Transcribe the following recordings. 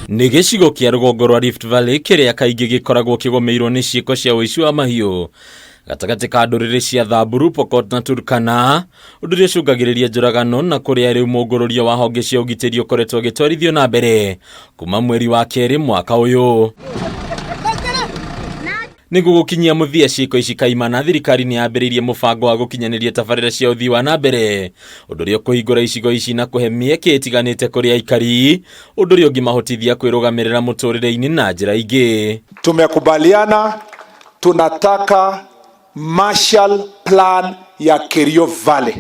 Nĩ gĩcigo kĩa rũgongo rwa Rift Valley kĩrĩa kaingĩ gĩkoragwo kĩgũmĩirwo nĩ ciĩko cia ũici wa mahiũ gatagatĩ ka ndũrĩrĩ cia Thamburu, Pokot na Turkana, ũndũ ũrĩa ũcũngagĩrĩria njũragano na kũrĩa rĩu mũngũrũrio wa honge cia ũgitĩri ũkoretwo ũgĩtwarithio na mbere kuma mweri wa kerĩ mwaka ũyũ. Nĩguo gũkinyia mũthia ciĩko ici kaimana, thirikari nĩ yambĩrĩirie mũbango wa gũkinyanĩria tabarĩra cia ũthii wa na mbere, ũndũ ũrĩa ũkũhingũra icigo ici na kũhe mĩeke ĩtiganĩte kũrĩ aikari, ũndũ ũrĩa ũngĩmahotithia kwĩrũgamĩrĩra mũtũrĩre-inĩ na njĩra ingĩ. Tumekubaliana tunataka Marshall Plan ya Kerio Valley.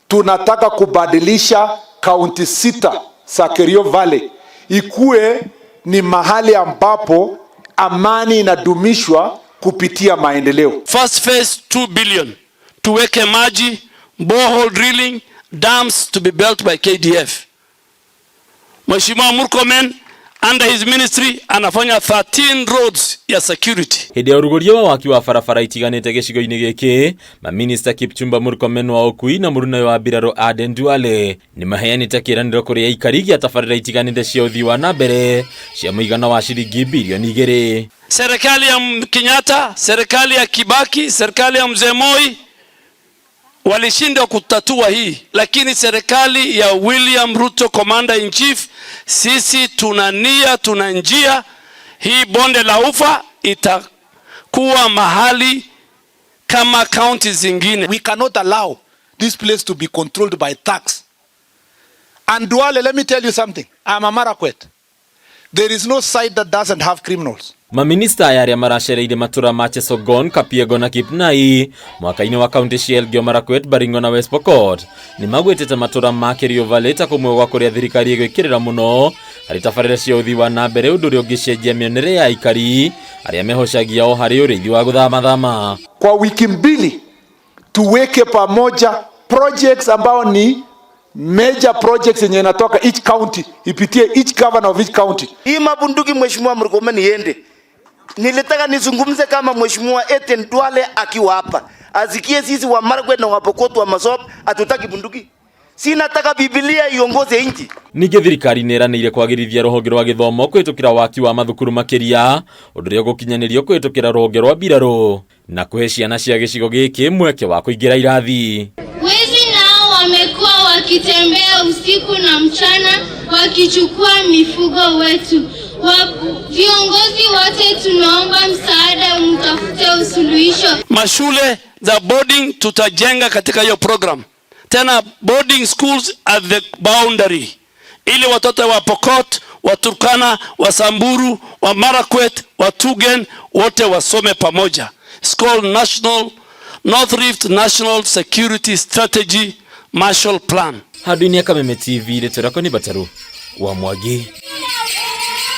Tunataka kubadilisha kaunti sita za Kerio Valley ikuwe ni mahali ambapo amani inadumishwa kupitia maendeleo. First phase 2 billion tuweke maji, borehole drilling, dams to be built by KDF. Mheshimiwa Murkomen under his ministry anafanya 13 roads ya security. Hĩndĩ ya ũrugũria wa waki wa barabara itiganĩte gĩcigo-inĩ gĩkĩ, maminista Kipchumba Murkomen wa ũkui na mũrunawe wa mbirarũ Aden Duale nĩ maheanĩte kĩĩranĩro kũrĩ aikari gĩa tabarĩra itiganĩte cia ũthii wa na mbere cia mũigana wa ciringi birioni igĩrĩ. Serikali ya Kenyatta, serikali ya Kibaki, serikali ya Mzee Moi walishindwa kutatua hii, lakini serikali ya William Ruto Commander in Chief, sisi tuna nia, tuna njia. Hii bonde la ufa itakuwa mahali kama kaunti zingine. We cannot allow this place to be controlled by thugs. And Duale, let me tell you something. I'm a Marakwet. There is no side that doesn't have criminals. Maminista aya arĩa maracereire matũra ma Chesogon, Kapiego na Kipnai mwaka-inĩ wa kaunti cia Elgeyo Marakwet, Baringo na West Pokot nĩ magwĩtĩte matũra ma Kerio Valley ta kũmwe gwa kũrĩa thirikari ĩgwĩkĩrĩra mũno harĩ tabarĩra cia ũthii wa na mbere, ũndũ ũrĩa ũngĩcenjia mĩonere ya aikari arĩa mehocagia o harĩ ũrĩithi wa gũthamathama. Kwa wiki mbili tuweke pamoja projects ambao ni major projects yenye inatoka each county ipitie each governor of each county. Hii mabunduki Mheshimiwa Murkomen iende. Nilitaka nizungumze kama Mheshimiwa Aden Duale akiwa hapa. Asikie sisi wa Marakwet na wa Pokot wa Masop hatutaki bunduki. Sinataka Biblia iongoze nchi. Ningĩ thirikari nĩ ĩranĩire kwagĩrithia rũhonge rwa gĩthomo kũhĩtũkĩra waki wa mathukuru makĩria, ũndũ ũrĩa ũgũkinyanĩrio kũhĩtũkĩra rũhonge rwa mbirarũ na kũhe ciana cia gĩcigo gĩkĩ mweke wa kũingĩra irathi. Wezi nao wamekuwa wakitembea usiku na mchana wakichukua mifugo wetu. Viongozi wote tunaomba msaada, mtafute usuluhisho. Mashule za boarding tutajenga katika hiyo program. Tena boarding schools at the boundary, ili watoto wa Pokot, wa Turkana, wa Samburu, wa Marakwet, wa Tugen wote wasome pamoja. It's called National North Rift National Security Strategy Marshall Plan. Handũ-inĩ ya Kameme TV, rĩtwa rĩakwa nĩ Bataru wa Mwangi.